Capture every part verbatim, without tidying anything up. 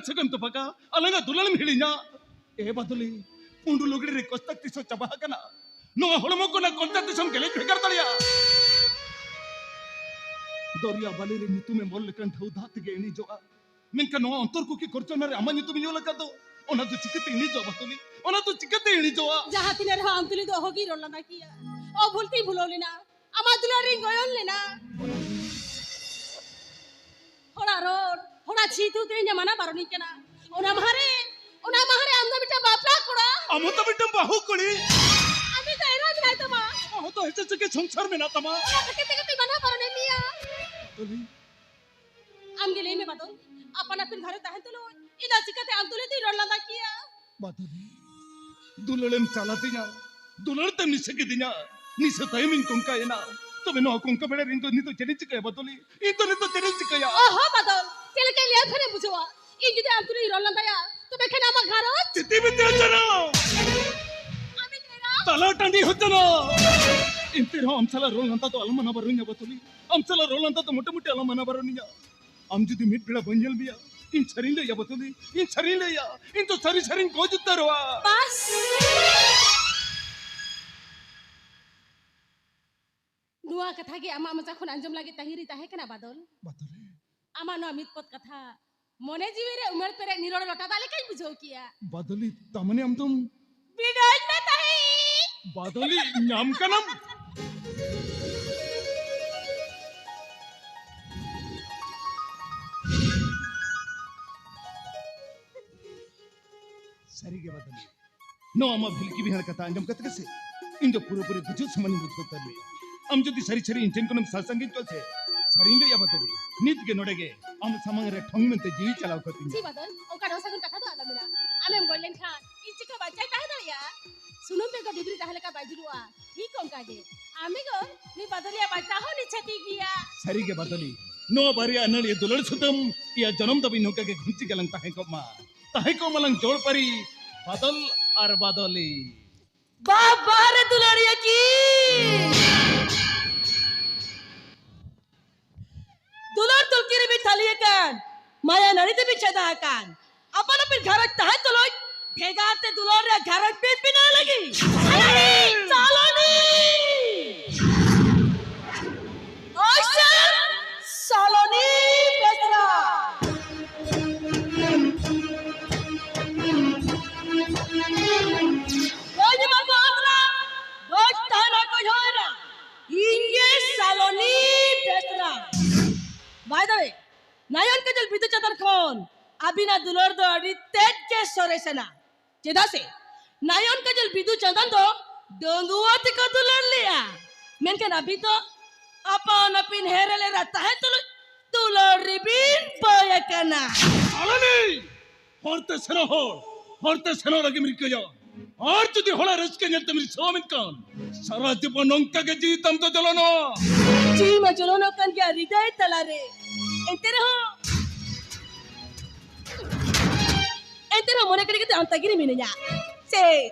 ᱥᱟᱹᱜᱟᱹᱱ ᱛᱚᱯᱟ ᱠᱟ, ᱟᱞᱟᱝᱟᱜ ᱫᱩᱞᱟᱹᱲᱮᱢ ᱦᱤᱲᱤᱧᱟ᱾ ᱮ ᱵᱟᱫᱚᱞᱤ, ᱯᱩᱸᱰᱩ ᱞᱩᱜᱽᱲᱤ ᱨᱮ ᱠᱚᱥᱛᱟᱠ ᱛᱤᱥ ᱦᱚᱸ ᱪᱟᱵᱟ ᱟᱠᱟᱱᱟ᱾ ᱱᱚᱣᱟ ᱦᱚᱲᱢᱚ ᱠᱷᱚᱱᱟᱜ ᱠᱚᱥᱛᱟᱠ ᱛᱤᱥ ᱦᱚᱸ ᱜᱮᱞᱮᱡ ᱵᱷᱮᱜᱟᱨ ᱫᱟᱲᱮᱭᱟᱜᱼᱟ᱾ ᱫᱚᱨᱭᱟ ᱵᱟᱹᱞᱤ ᱨᱮ ᱧᱩᱛᱩᱢᱮᱢ ᱚᱞ ᱞᱮᱠᱷᱟᱱ ᱰᱷᱟᱹᱣ ᱫᱟᱜ ᱛᱮᱜᱮ ᱤᱬᱤᱡᱚᱜᱼᱟ᱾ ᱢᱮᱱᱠᱷᱟᱱ ᱱᱚᱣᱟ ᱚᱱᱛᱚᱨ ᱠᱩᱠᱷᱤ ᱜᱚᱨᱡᱚᱱᱟ ᱨᱮ ᱟᱢᱟᱜ ᱧᱩᱛᱩᱢᱤᱧ ᱚᱞ ᱟᱠᱟᱫ ᱫᱚ, ᱚᱱᱟ ᱫᱚ ᱪᱤᱠᱟᱹᱛᱮ ᱤᱬᱤᱡᱚᱜᱼᱟ ᱵᱟᱫᱚᱞᱤ? ᱚᱱᱟ ᱫᱚ ᱪᱤᱠᱟᱹᱛᱮ ᱤᱬᱤᱡᱚᱜᱼᱟ? ᱡᱟᱦᱟᱸ ᱛᱤᱱᱟᱹᱜ ᱨᱮᱦᱚᱸ ᱟᱢ ᱛᱩᱞᱩᱡ ᱫᱚ ᱚᱦᱚᱜᱤᱧ ᱨᱚᱲ ᱞᱟᱸᱫᱟ ᱠᱮᱭᱟ᱾ ᱚ ᱵᱷᱩᱞ ᱛᱤᱧ ᱵᱷᱩᱞᱟᱹᱣ ᱞᱮᱱᱟ, ᱟᱢᱟᱜ ᱫᱩᱞᱟᱹᱲ ᱨᱤᱧ ᱜᱚᱭᱚᱱ ᱞᱮᱱᱟ᱾ ᱦᱚᱲᱟᱜ ᱨᱚᱲ, ᱦᱚᱲᱟᱜ ᱪᱷᱤ ᱛᱷᱩ ᱛᱮ ᱤᱧᱮ ᱢᱟᱱᱟ ᱵᱟᱨᱚᱱᱤᱧ ᱠᱟᱱᱟ᱾ ᱚᱱᱟ ᱢᱟᱦᱟᱨᱮ, ᱚᱱᱟ ᱢᱟᱦᱟᱨᱮ ᱟᱢ ᱫᱚ ᱢᱤᱫᱴᱟᱝ ᱵᱟᱯᱞᱟ ᱠᱚᱲᱟ᱾ ᱟᱢ ᱦᱚᱸ ᱛᱚ ᱢᱤᱫᱴᱟᱝ ᱵᱟᱹᱦᱩ ᱠᱩᱲᱤ᱾ ᱟᱢ ᱫᱚ ᱮᱨᱟ ᱢᱮᱱᱟᱭ ᱛᱟᱢᱟ᱾ ᱟᱢ ᱦᱚᱸ ᱛᱚ ᱦᱮᱸᱥᱮ ᱪᱮᱫ ᱥᱚᱝᱥᱟᱨ ᱢᱮᱱᱟᱜ ᱛᱟᱢᱟ᱾ ᱚᱱᱟ ᱠᱷᱟᱹᱛᱤᱨ ᱛᱮᱜᱮ ᱛᱚᱧ ᱢᱟᱱᱟ ᱵᱟᱨᱚᱱᱮᱫ ᱢᱮᱭᱟ᱾ ᱵᱟᱫᱚᱞᱤ᱾ ᱟᱢ ᱜᱮ ᱞᱟᱹᱭ ᱢᱮ ᱵᱟᱫᱚᱞ, ᱟᱯᱟᱱ ᱟᱹᱯᱤᱱ ᱜᱷᱟᱨᱚᱸᱡᱽ ᱛᱟᱦᱮᱱ ᱛᱩᱞᱩᱡ ᱤᱧ ᱫᱚ ᱪᱤᱠᱟᱹᱛᱮ ᱟᱢ ᱛᱩᱞᱩᱡ ᱫᱚᱧ ᱨᱚᱲ ᱞᱟᱸᱫᱟ ᱠᱮᱭᱟ? ᱵᱟᱫᱚᱞᱤ, ᱫᱩᱞᱟᱹᱲᱮᱢ ᱪᱟᱞᱟᱫᱤᱧᱟ, ᱫᱩᱞᱟᱹᱲ ᱛᱮᱢ ᱱᱤᱥᱟᱹ ᱠᱤᱫᱤᱧᱟ, ᱱᱤᱥᱟᱹ ᱛᱟᱭᱚᱢᱤᱧ ᱠᱚᱝᱠᱟᱭᱮᱱᱟ᱾ ᱛᱚᱵᱮ ᱱᱚᱣᱟ ᱠᱚᱝᱠᱟ ᱵᱮᱲᱟ ᱨᱮ ᱤᱧ ᱫᱚ ᱱᱤᱛᱚᱜ ᱪᱮᱫ ᱤᱧ ᱪᱤᱠᱟᱹᱭᱟ ᱵᱟᱫᱚᱞᱤ? ᱤᱧ ᱫᱚ ᱱᱤᱛᱚᱜ ᱪᱮᱫ ᱤᱧ ᱪᱤᱠᱟᱹᱭᱟ? ᱚᱦᱚ ᱵᱟᱫᱚᱞ, ᱪᱮᱫ ᱞᱮᱠᱟᱧ ᱞᱟᱹᱭᱟᱢ ᱠᱷᱟᱱᱮᱢ ᱵᱩᱡᱷᱟᱹᱣᱟ? ᱤᱧ ᱡᱩᱫᱤ ᱟᱢ ᱛᱩᱞᱩᱡ ᱤᱧ ᱨᱚᱲ ᱞᱟᱸᱫᱟᱭᱟ, ᱛᱚᱵᱮ ᱠᱷᱟᱱ ᱟᱢᱟᱜ ᱜᱷᱟᱨᱚᱸᱡᱽ ᱪᱤᱛᱤ ᱵᱤᱛᱤ ᱦᱚᱪᱚᱱᱟ᱾ ᱟᱢᱤᱧ ᱮᱨᱟ᱾ ᱛᱟᱞᱟ ᱴᱟᱺᱰᱤ ᱦᱚᱪᱚᱱᱟ᱾ ᱮᱱᱛᱮ ᱨᱮᱦᱚᱸ ᱟᱢ ᱥᱟᱞᱟᱜ ᱨᱚᱲ ᱞᱟᱸᱫᱟ ᱫᱚ ᱟᱞᱚᱢ ᱢᱟᱱᱟ ᱵᱟᱨᱚᱧᱟ ᱵᱟᱫᱚᱞᱤ᱾ ᱟᱢ ᱥᱟᱞᱟᱜ ᱨᱚᱲ ᱞᱟᱸᱫᱟ ᱫᱚ ᱢᱚᱴᱟᱢᱩᱴᱤ ᱟᱞᱚᱢ ᱢᱟᱱᱟ ᱵᱟᱨᱚᱱᱤᱧᱟ᱾ ᱟᱢ ᱡᱩᱫᱤ ᱢᱤᱫ ᱵᱮᱲᱟ ᱵᱟᱹᱧ ᱧᱮᱞ ᱢᱮᱭᱟ, ᱤᱧ ᱥᱟᱹᱨᱤᱧ ᱞᱟᱹᱭᱟ ᱵᱟᱫᱚᱞᱤ, ᱤᱧ ᱥᱟᱹᱨᱤᱧ ᱞᱟᱹᱭᱟ, ᱤᱧ ᱫᱚ ᱥᱟᱹᱨᱤ ᱥᱟᱹᱨᱤᱧ ᱜᱚᱡ ᱩᱛᱟᱹᱨᱚᱜᱼᱟ᱾ ᱵᱟᱥ᱾ ᱱᱚᱣᱟ ᱠᱟᱛᱷᱟ ᱜᱮ ᱟᱢᱟᱜ ᱢᱚᱪᱟ ᱠᱷᱚᱱ ᱟᱸᱡᱚᱢ ᱞᱟᱹᱜᱤᱫ ᱛᱟᱺᱜᱤ ᱨᱮ ᱛᱟᱦᱮᱸ ᱠᱟᱱᱟ ᱵᱟᱫᱚᱞ᱾ ᱵᱟᱫᱚᱞᱤ᱾ ᱟᱢᱟᱜ ᱱᱚᱣᱟ ᱢᱤᱫ ᱯᱚᱫ ᱠᱟᱛᱷᱟ ᱢᱚᱱᱮ ᱡᱤᱣᱤ ᱨᱮ ᱩᱢᱮᱲ ᱯᱮᱨᱮᱡ ᱱᱤᱨᱚᱲ ᱞᱚᱴᱟ ᱫᱟᱜ ᱞᱮᱠᱟᱧ ᱵᱩᱡᱷᱟᱹᱣ ᱠᱮᱭᱟ᱾ ᱵᱟᱫᱚᱞᱤ, ᱛᱟᱢᱟᱱᱮ ᱟᱢ ᱫᱚᱢ ᱵᱤᱰᱟᱹᱣᱤᱧ ᱢᱮ ᱛᱟᱦᱮᱸ᱾ ᱵᱟᱫᱚᱞᱤ, ᱧᱟᱢ ᱠᱟᱱᱟᱢ᱾ ᱥᱟᱹᱨᱤᱜᱮ ᱵᱟᱫᱚᱞᱤ, ᱱᱚᱣᱟ ᱟᱢᱟᱜ ᱵᱷᱤᱞᱠᱤ ᱵᱤᱦᱟᱹᱲ ᱠᱟᱛᱷᱟ ᱟᱸᱡᱚᱢ ᱠᱟᱛᱮ ᱜᱮᱥᱮ ᱤᱧ ᱫᱚ ᱯᱩᱨᱟᱹᱯᱩᱨᱤ ᱜᱩᱡᱩᱜ ᱥᱚᱢᱟᱱᱤᱧ ᱵᱩᱡᱷᱟᱹᱣ ᱩᱛᱟᱹᱨ ᱞᱮᱭᱟ᱾ ᱟᱢ ᱡᱩᱫᱤ ᱥᱟᱹᱨᱤ ᱥᱟᱹᱨᱤ ᱤᱧ ᱴᱷᱮᱱ ᱠᱷᱚᱱᱮᱢ ᱥᱟᱦᱟ ᱥᱟᱺᱜᱤᱧ ᱠᱚᱜ ᱥᱮ, ᱥᱟᱹᱨᱤᱧ ᱞᱟᱹᱭᱟ ᱵᱟᱫᱚᱞᱤ, ᱱᱤᱛ ᱜᱮ ᱱᱚᱰᱮ ᱜᱮ ᱟᱢ ᱥᱟᱢᱟᱝ ᱨᱮ ᱴᱷᱚᱝ ᱢᱮᱱᱛᱮ ᱡᱤᱣᱤ ᱪᱟᱞᱟᱣ ᱠᱚᱜ ᱛᱤᱧᱟ᱾ ᱪᱤ ᱵᱟᱫᱚᱞ, ᱚᱱᱠᱟᱱ ᱚᱥᱟᱹᱜᱩᱱ ᱠᱟᱛᱷᱟ ᱫᱚ ᱟᱞᱚᱢ ᱢᱮᱱᱟ᱾ ᱟᱢᱮᱢ ᱜᱚᱡ ᱞᱮᱱᱠᱷᱟᱱ ᱤᱧ ᱪᱤᱠᱟᱹ ᱵᱟᱧᱪᱟᱣ ᱛᱟᱦᱮᱸ ᱫᱟᱲᱮᱭᱟᱜᱼᱟ? ᱥᱩᱱᱩᱢ ᱵᱮᱜᱚᱨ ᱰᱤᱵᱨᱤ ᱛᱟᱦᱮᱸ ᱞᱮᱠᱟ ᱵᱟᱭ ᱡᱩᱞᱩᱜᱼᱟ᱾ ᱴᱷᱤᱠ ᱚᱱᱠᱟ ᱜᱮ ᱟᱢ ᱵᱮᱜᱚᱨ ᱱᱩᱭ ᱵᱟᱫᱚᱞᱤᱭᱟ ᱵᱟᱧᱪᱟᱣ ᱦᱚᱸ ᱱᱤᱪᱷᱟᱹᱛᱤ ᱜᱮᱭᱟ᱾ ᱥᱟᱹᱨᱤ ᱜᱮ ᱵᱟᱫᱚᱞᱤ, ᱱᱚᱣᱟ ᱵᱟᱨᱭᱟ ᱟᱹᱱᱟᱹᱲᱤᱭᱟᱹ ᱫᱩᱞᱟᱹᱲ ᱥᱩᱛᱟᱹᱢ ᱤᱭᱟ ᱡᱚᱱᱚᱢ ᱫᱷᱟᱹᱵᱤᱡ ᱱᱚᱝᱠᱟ ᱜᱮ ᱜᱷᱩᱧᱪᱤ ᱜᱮᱞᱟᱝ ᱛᱟᱦᱮᱸ ᱠᱚᱜ ᱢᱟ᱾ ᱛᱟᱦᱮᱸ ᱠᱚᱜ ᱢᱟᱞᱟᱝ ᱡᱚᱲ ᱯᱟᱹᱨᱤ, ᱵᱟᱫᱚᱞ ᱟᱨ ᱵᱟᱫᱚᱞᱤ᱾ ᱵᱟᱵᱟ ᱨᱮ ᱫᱩᱞᱟᱹᱲᱤᱭᱟᱹ ᱠᱤ ᱫᱩᱞᱟᱹᱲ ᱛᱩᱞᱠᱤ ᱨᱮ ᱵᱤᱱ ᱛᱷᱟᱹᱞᱤ ᱟᱠᱟᱱ ᱢᱟᱭᱟ ᱱᱟᱹᱲᱤ ᱛᱮᱵᱤᱱ ᱪᱷᱟᱫᱟ ᱟᱠᱟᱱ᱾ ᱟᱯᱟᱱ ᱟᱹᱯᱤᱱ ᱜᱷᱟᱨᱚᱸᱡᱽ ᱛᱟᱦᱮᱸ ᱛᱩᱞᱩᱡ ᱵᱷᱮᱜᱟᱨ ᱛᱮ ᱫᱩᱞᱟᱹᱲ ᱨᱮᱭᱟᱜ ᱜᱷᱟᱨᱚᱸᱡᱽ ᱵᱤᱱ ᱵᱮᱱᱟᱣ ᱞᱟᱹᱜᱤᱫ᱾ ᱥᱟᱞᱚᱱᱤ! ᱦᱳᱭ ᱥᱟᱨ, ᱥᱟᱞᱚᱱᱤ ᱵᱮᱥᱨᱟ᱾ ᱦᱳᱭ ᱧᱮᱢᱟ ᱠᱚ ᱟᱥᱨᱟ, ᱦᱳᱭ ᱛᱟᱦᱮᱱᱟ ᱠᱚ ᱡᱷᱚᱭᱨᱟ᱾ ᱤᱧ ᱜᱮ ᱥᱟᱞᱚᱱᱤ ᱵᱮᱥᱨᱟ᱾ By the way, ᱱᱟᱭᱚᱱ ᱠᱟᱡᱚᱞ ᱵᱤᱫᱩ ᱪᱟᱸᱫᱟᱱ ᱠᱷᱚᱱ ᱟᱹᱵᱤᱱᱟᱜ ᱫᱩᱞᱟᱹᱲ ᱫᱚ ᱟᱹᱰᱤ ᱛᱮᱫ ᱜᱮ ᱥᱚᱨᱮᱥ ᱮᱱᱟ᱾ ᱪᱮᱫᱟᱜ ᱥᱮ ᱱᱟᱭᱚᱱ ᱠᱟᱡᱚᱞ ᱵᱤᱫᱩ ᱪᱟᱸᱫᱟᱱ ᱫᱚ ᱰᱟᱺᱜᱩᱣᱟᱹ ᱛᱮᱠᱚ ᱫᱩᱞᱟᱹᱲ ᱞᱮᱜᱼᱟ, ᱢᱮᱱᱠᱷᱟᱱ ᱟᱹᱵᱤᱱ ᱫᱚ ᱟᱯᱟᱱ ᱟᱹᱯᱤᱱ ᱦᱮᱨᱮᱞ ᱮᱨᱟ ᱛᱟᱦᱮᱸ ᱛᱩᱞᱩᱡ ᱫᱩᱞᱟᱹᱲ ᱨᱮᱵᱤᱱ ᱵᱟᱹᱭ ᱟᱠᱟᱱᱟ᱾ ᱥᱟᱞᱚᱱᱤ! ᱦᱚᱨᱛᱮ ᱥᱮᱱᱚᱜ ᱦᱚᱲ, ᱦᱚᱨᱛᱮ ᱥᱮᱱᱚᱜ ᱞᱟᱹᱜᱤᱫ ᱮᱢ ᱨᱤᱠᱟᱹᱭᱟ᱾ ᱟᱨ ᱡᱩᱫᱤ ᱦᱚᱲᱟᱜ ᱨᱟᱹᱥᱠᱟᱹ ᱧᱮᱞ ᱛᱮᱢ ᱨᱤᱥᱟᱹᱣᱟ ᱢᱮᱱᱠᱷᱟᱱ ᱥᱟᱨᱟ ᱡᱤᱵᱚᱱ ᱱᱚᱝᱠᱟ ᱜᱮ ᱡᱤᱣᱤ ᱛᱟᱢ ᱫᱚ ᱡᱚᱞᱚᱱᱚᱜᱼᱟ᱾ ᱡᱤᱣᱤ ᱢᱟ ᱡᱚᱞᱚᱱᱚᱜ ᱠᱟᱱ ᱜᱮᱭᱟ ᱦᱨᱤᱫᱟᱹᱭ ᱛᱟᱞᱟᱨᱮ᱾ ᱮᱱᱛᱮ ᱨᱮᱦᱚᱸ, ᱮᱱᱛᱮ ᱨᱮᱦᱚᱸ ᱢᱚᱱᱮ ᱠᱟᱹᱴᱤᱡ ᱠᱟᱛᱮ ᱟᱢ ᱛᱟᱹᱜᱤ ᱨᱮ ᱢᱤᱱᱟᱹᱧᱟ᱾ ᱥᱮ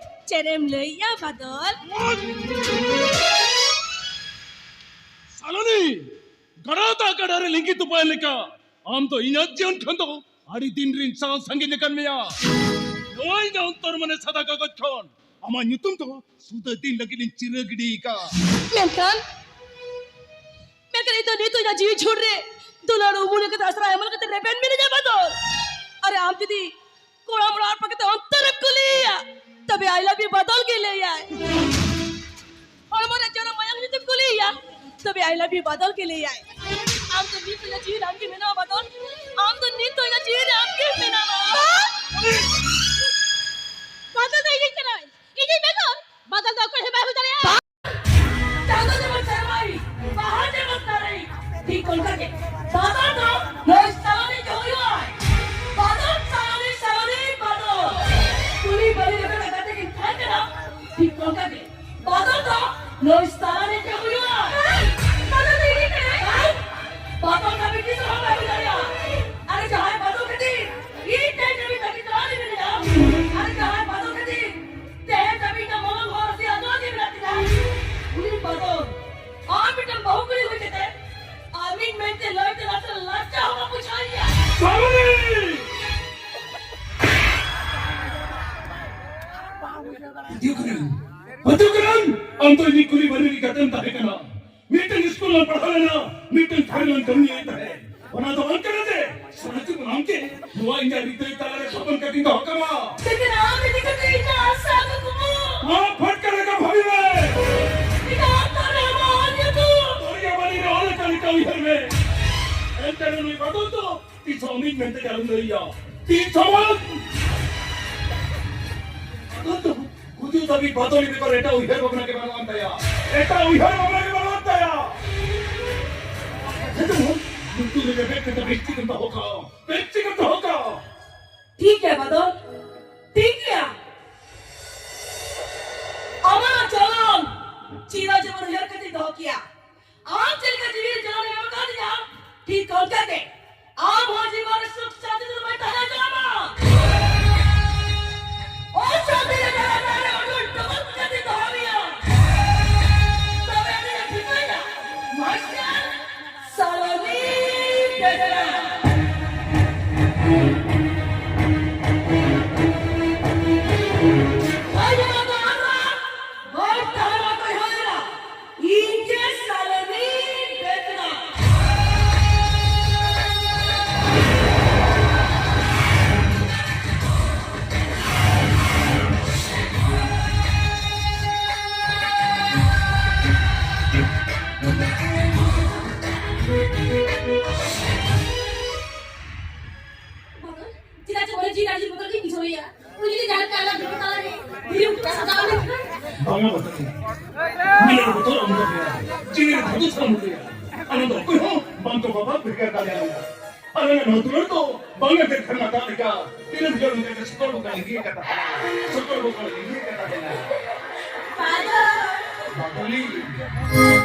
ᱪᱮᱫ ᱮᱢ ᱞᱟᱹᱭᱮᱜᱼᱟ ᱵᱟᱫᱚᱞ? ᱥᱟᱞᱚᱱᱤ, ᱜᱟᱰᱟ ᱫᱟᱜ ᱜᱟᱰᱟ ᱨᱮ ᱞᱤᱸᱜᱤ ᱛᱚᱯᱟᱭᱮᱱ ᱞᱮᱠᱟ ᱟᱢ ᱫᱚ ᱤᱧᱟᱹᱜ ᱡᱤᱭᱚᱱ ᱠᱷᱚᱱ ᱫᱚ ᱟᱹᱰᱤ ᱫᱤᱱ ᱨᱤᱧ ᱥᱟᱦᱟ ᱥᱟᱺᱜᱤᱧ ᱟᱠᱟᱱ ᱢᱮᱭᱟ᱾ ᱱᱚᱣᱟ ᱤᱧᱟᱹᱜ ᱚᱱᱛᱚᱨ ᱢᱚᱱᱮ ᱥᱟᱫᱟ ᱠᱟᱜᱚᱡᱽ ᱠᱷᱚᱱ ᱟᱢᱟᱜ ᱧᱩᱛᱩᱢ ᱫᱚ ᱥᱩᱫᱷᱟᱹ ᱫᱤᱱ ᱞᱟᱹᱜᱤᱫ ᱤᱧ ᱪᱤᱨᱟᱹ ᱜᱤᱰᱤ ᱟᱠᱟᱫᱼᱟ᱾ ᱢᱮᱱᱠᱷᱟᱱ, ᱢᱮᱱᱠᱷᱟᱱ ᱤᱧ ᱫᱚ ᱱᱤᱛ ᱤᱧᱟᱹᱜ ᱡᱤᱣᱤ ᱡᱷᱩᱲ ᱨᱮ ᱫᱩᱞᱟᱹᱲ ᱩᱢᱩᱞ ᱠᱟᱛᱮ ᱟᱥᱨᱟ ᱮᱢᱚᱱ ᱠᱟᱛᱮ ᱨᱮᱵᱮᱱ ᱢᱤᱱᱟᱹᱧᱟ ᱵᱟᱫᱚᱞ᱾ ᱟᱨᱮ ᱟᱢ ᱡᱩᱫᱤ ᱠᱚᱲᱟᱢ ᱚᱲᱟᱜ ᱦᱚᱲ ᱯᱟᱠᱮᱛᱮ ᱚᱱᱛᱚᱨ ᱨᱮᱢ ᱠᱩᱞᱤᱭᱮᱭᱟ, ᱛᱚᱵᱮ I love you ᱵᱟᱫᱚᱞ ᱜᱮ ᱞᱟᱹᱭᱟᱭ᱾ ᱦᱚᱲᱢᱚ ᱨᱮ ᱡᱚᱨᱚ ᱢᱟᱭᱟᱝ ᱡᱩᱫᱤᱢ ᱠᱩᱞᱤᱭᱮᱭᱟ, ᱛᱚᱵᱮ I love you ᱵᱟᱫᱚᱞ ᱜᱮ ᱞᱟᱹᱭᱟᱭ᱾ ᱟᱢ ᱫᱚ ᱱᱤᱛ ᱤᱧᱟᱹᱜ ᱡᱤᱣᱤ ᱨᱮ ᱟᱢ ᱜᱮ ᱢᱮᱱᱟᱢᱟ ᱵᱟᱫᱚᱞ᱾ ᱟᱢ ᱫᱚ ᱱᱤᱛ ᱫᱚ ᱤᱧᱟᱹᱜ ᱡᱤᱣᱤ ᱨᱮ ᱟᱢ ᱜᱮ ᱢᱮᱱᱟᱢᱟ᱾ ᱵᱟᱫᱚᱞ ᱫᱚ ᱤᱧᱤᱡ ᱠᱟᱱᱟᱭ, ᱤᱧᱤᱡ ᱵᱮᱜᱚᱨ ᱵᱟᱫᱚᱞ ᱫᱚ ᱚᱠᱚᱭ ᱦᱚᱸ ᱵᱟᱭ ᱦᱩᱭ ᱫᱟᱲᱮᱭᱟᱜᱼᱟ᱾ ᱪᱟᱸᱫᱚ ᱡᱮᱢᱚᱱ ᱥᱮᱨᱢᱟᱭ, ᱵᱟᱦᱟ ᱡᱮᱢᱚᱱ ᱛᱟᱨᱟᱭ, ᱴᱷᱤᱠ ᱚᱱᱠᱟ ᱜᱮ ᱵᱟᱫᱚᱞ ᱫᱚ ᱱᱩᱭ ᱥᱟᱞᱚᱱᱤ ᱜᱮ ᱦᱩᱭᱩᱜᱼᱟᱭ᱾ ᱵᱟᱫᱚᱞ, ᱥᱟᱞᱚᱱᱤ, ᱥᱟᱞᱚᱱᱤ, ᱵᱟᱫᱚᱞ᱾ ᱠᱩᱞᱤ ᱵᱟᱹᱞᱤ ᱨᱮᱵᱮᱱ ᱜᱟᱛᱮ ᱠᱤᱱ ᱛᱟᱦᱮᱸ ᱠᱟᱱᱟ, ᱴᱷᱤᱠ ᱚᱱᱠᱟ ᱜᱮ ᱵᱟᱫᱚᱞ ᱫᱚ ᱱᱩᱭ ᱥᱟᱞᱚᱱᱤ ᱜᱮ ᱦᱩᱭᱩᱜᱼᱟ᱾ ᱵᱟᱫᱚᱞ ᱫᱚ ᱤᱧ ᱠᱟᱱᱟᱭ᱾ ᱵᱟᱫᱚᱞ ᱠᱟᱹᱢᱤ ᱛᱤᱥ ᱦᱚᱸ ᱵᱟᱭ ᱦᱩᱭ ᱫᱟᱲᱮᱭᱟᱜᱼᱟ᱾ ᱟᱨ ᱡᱟᱦᱟᱸᱭ ᱵᱟᱫᱚᱞ ᱠᱷᱟᱹᱛᱤᱨ ᱤᱧ ᱛᱮᱦᱮᱧ ᱫᱷᱟᱹᱵᱤᱡ ᱛᱟᱹᱠᱤᱱ ᱛᱟᱞᱟ ᱨᱮ ᱢᱤᱱᱟᱹᱧᱟ, ᱟᱨ ᱡᱟᱦᱟᱸᱭ ᱵᱟᱫᱚᱞ ᱠᱷᱟᱹᱛᱤᱨ ᱛᱮᱦᱮᱧ ᱫᱷᱟᱹᱵᱤᱡ ᱤᱧᱟᱹᱜ ᱢᱚᱞᱚᱝ ᱦᱚᱲ ᱥᱮ ᱟᱫᱣᱟ ᱜᱮ ᱢᱮᱱᱟᱜ ᱠᱤᱱᱟ, ᱩᱱᱤ ᱵᱟᱫᱚᱞ ᱟᱢ ᱢᱤᱫᱴᱟᱝ ᱵᱟᱹᱦᱩ ᱠᱩᱲᱤ ᱦᱩᱭ ᱠᱟᱛᱮ ᱟᱢᱤᱧ ᱢᱮᱱᱛᱮ ᱞᱟᱹᱭᱛᱮ ᱱᱟᱥᱮ ᱞᱟᱡᱟ ᱦᱚᱸ ᱵᱟᱢ ᱵᱩᱡᱷᱟᱹᱣᱮᱭᱟ᱾ ᱦᱤᱡᱩᱜ ᱠᱟᱱᱟᱢ, ᱦᱤᱡᱩᱜ ᱠᱟᱱᱟᱢ᱾ ᱟᱢ ᱫᱚ ᱤᱧ ᱠᱩᱞᱤ ᱵᱟᱹᱞᱤ ᱨᱤᱱᱤᱡ ᱜᱟᱛᱮᱢ ᱛᱟᱦᱮᱸ ᱠᱟᱱᱟ᱾ ᱢᱤᱫᱴᱟᱝ ᱥᱠᱩᱞ ᱨᱮᱢ ᱯᱟᱲᱦᱟᱣ ᱞᱮᱱᱟ, ᱢᱤᱫᱴᱟᱝ ᱛᱷᱟᱹᱨᱤ ᱨᱮᱢ ᱠᱟᱹᱢᱤᱭᱮᱫ ᱛᱟᱦᱮᱸᱫ᱾ ᱚᱱᱟ ᱫᱚ ᱵᱟᱝ ᱠᱟᱱᱟ ᱡᱮ ᱥᱟᱱᱟ ᱪᱮᱫ ᱟᱢ ᱪᱮᱫ ᱱᱚᱣᱟ ᱤᱧᱟᱹᱜ ᱦᱨᱤᱫᱟᱹᱭ ᱛᱟᱞᱟᱨᱮ ᱥᱚᱯᱚᱱ ᱠᱟᱛᱮᱧ ᱫᱚᱦᱚ ᱠᱟᱢᱟ? ᱞᱮᱠᱤᱱ ᱟᱢ ᱤᱫᱤ ᱠᱟᱛᱮ ᱤᱧᱟᱹᱜ ᱟᱥᱟ ᱠᱩᱠᱢᱩ ᱟᱢ ᱯᱷᱟᱴᱠᱟ ᱞᱮᱠᱟ ᱵᱷᱟᱹᱵᱤ ᱢᱮ᱾ ᱤᱧᱟᱹᱜ ᱟᱛᱢᱟ ᱨᱮ ᱟᱢᱟᱜ ᱚᱞ ᱧᱩᱛᱩᱢ᱾ ᱫᱚᱨᱭᱟ ᱵᱟᱹᱞᱤ ᱨᱮ ᱚᱞ ᱟᱠᱟᱱ ᱞᱮᱠᱟ ᱩᱭᱦᱟᱹᱨ ᱢᱮ᱾ ᱮᱱᱛᱮ ᱨᱮᱦᱚᱸ ᱱᱩᱭ ᱵᱟᱫᱚᱞ ᱫᱚ ᱛᱤᱥ ᱦᱚᱸ ᱟᱢᱤᱡ ᱢᱮᱱᱛᱮ ᱟᱞᱚᱢ ᱞᱟᱹᱭᱟ᱾ ᱛᱤᱥ ᱦᱚᱸ ᱵᱟᱝ᱾ ᱟᱫᱚ ᱜᱩᱡᱩᱜ ᱫᱷᱟᱹᱵᱤᱡ ᱵᱟᱫᱚᱞᱤ ᱵᱮᱜᱚᱨ ᱮᱴᱟᱜ ᱩᱭᱦᱟᱹᱨ ᱵᱷᱟᱵᱽᱱᱟ ᱜᱮ ᱵᱟᱹᱱᱩᱜ ᱟᱱ ᱛᱟᱭᱟ᱾ ᱮᱴᱟᱜ ᱩᱭᱦᱟᱹᱨ ᱵᱷᱟᱵᱽᱱᱟ ᱜᱮ ᱵᱟᱹᱱᱩᱜ ᱟᱱ ᱛᱟᱭᱟ᱾ ᱟᱪᱪᱷᱟ, ᱡᱮᱢᱚᱱ ᱞᱩᱛᱩᱨ ᱨᱮ ᱨᱮᱵᱮᱫ ᱠᱟᱛᱮ ᱵᱮᱥ ᱴᱷᱤᱠ ᱮᱢ ᱫᱚᱦᱚ ᱠᱟᱜᱼᱟ᱾ ᱵᱮᱥ ᱴᱷᱤᱠ ᱮᱢ ᱫᱚᱦᱚ ᱠᱟᱜᱼᱟ᱾ ᱴᱷᱤᱠ ᱜᱮᱭᱟ ᱵᱟᱫᱚᱞ, ᱴᱷᱤᱠ ᱜᱮᱭᱟ᱾ ᱟᱢᱟᱜ ᱪᱚᱞᱚᱱ ᱪᱤᱨᱚ ᱡᱤᱵᱚᱱ ᱩᱭᱦᱟᱹᱨ ᱠᱟᱛᱮ ᱫᱚᱦᱚ ᱠᱮᱭᱟ᱾ ᱟᱢ ᱪᱮᱫ ᱞᱮᱠᱟ ᱡᱤᱣᱤ ᱨᱮ ᱡᱟᱱᱟᱢ ᱮᱢ ᱟᱠᱟᱫᱤᱧᱟ, ᱴᱷᱤᱠ ᱚᱱᱠᱟ ᱜᱮ ᱟᱢ ᱦᱚᱸ ᱡᱤᱵᱚᱱ ᱨᱮ ᱥᱩᱠ ᱥᱟᱱᱛᱤ ᱛᱮᱫᱚ ᱵᱟᱭ ᱛᱟᱦᱮᱸ ᱦᱚᱪᱚᱣᱟᱢᱟ᱾ ᱚᱥᱟᱱᱛᱤ ᱨᱮ ᱡᱟᱦᱟᱸ ᱫᱟᱨᱮ ᱩᱰᱩᱠ ᱰᱚᱵᱚᱞ ᱠᱟᱛᱮ ᱫᱚᱦᱚ ᱢᱮᱭᱟ᱾ ᱛᱚᱵᱮ ᱩᱱᱤ ᱴᱷᱤᱠᱟᱹᱭᱟ, ᱢᱟᱥᱴᱟᱨ ᱥᱟᱞᱚᱱᱤ ᱵᱮᱥᱨᱟ᱾ ᱦᱳᱭ, ᱱᱚᱣᱟ ᱫᱚ ᱟᱢᱟᱜ ᱦᱚᱲ ᱛᱟᱞᱟ ᱠᱚ ᱦᱚᱲᱟ᱾ ᱤᱧ ᱜᱮ ᱥᱟᱞᱚᱱᱤ ᱵᱮᱥᱨᱟ᱾ ᱪᱮᱫᱟᱜ ᱪᱚ ᱢᱚᱱᱮ ᱡᱤᱣᱤ ᱨᱮ ᱟᱹᱰᱤ ᱵᱚᱛᱚᱨ ᱜᱤᱧ ᱵᱩᱡᱷᱟᱹᱣᱮᱭᱟ᱾ ᱩᱱᱤ ᱡᱩᱫᱤ ᱡᱟᱦᱟᱸ ᱞᱮᱠᱟ ᱟᱞᱟᱝ ᱫᱩᱲᱩᱵ ᱛᱟᱞᱟ ᱨᱮ ᱫᱷᱤᱨᱤ ᱩᱴᱷᱟᱹ ᱥᱟᱡᱟᱣ ᱞᱮᱱᱠᱷᱟᱱ᱾ ᱵᱟᱝᱟ ᱵᱟᱹᱛᱟᱹᱲᱤ᱾ ᱩᱱᱤ ᱫᱚ ᱵᱚᱛᱚᱨ ᱟᱞᱚᱢ ᱫᱚᱦᱚᱭᱟ᱾ ᱡᱤᱣᱤ ᱨᱮ ᱵᱷᱟᱹᱜᱤ ᱥᱟᱞᱟᱢ ᱩᱴᱷᱟᱹᱭᱟ᱾ ᱚᱱᱟ ᱫᱚ ᱚᱠᱚᱭ ᱦᱚᱸ ᱵᱟᱝ ᱠᱚ ᱵᱟᱵᱟ ᱵᱷᱮᱜᱟᱨ ᱫᱟᱲᱮᱭᱟᱞᱟᱝᱟ᱾ ᱟᱞᱮ ᱱᱚᱣᱟ ᱫᱩᱞᱟᱹᱲ ᱫᱚ ᱵᱟᱝ ᱮ ᱫᱮᱠᱷᱟᱱ ᱢᱟ ᱫᱟᱜ ᱞᱮᱠᱟ᱾ ᱛᱤᱱᱟᱹᱜ ᱡᱳᱨ ᱩᱱᱤ ᱫᱚ ᱥᱚᱠᱚᱞ ᱵᱚᱠᱚᱞ ᱞᱤᱸᱜᱤ ᱟᱠᱟᱫ ᱛᱟᱦᱮᱱᱟ᱾ ᱥᱚᱠᱚᱞ ᱵᱚᱠᱚᱞ ᱞᱤᱸᱜᱤ ᱟᱠᱟᱫ ᱛᱟᱦᱮᱱᱟ᱾ ᱵᱟᱫᱚᱞᱤ᱾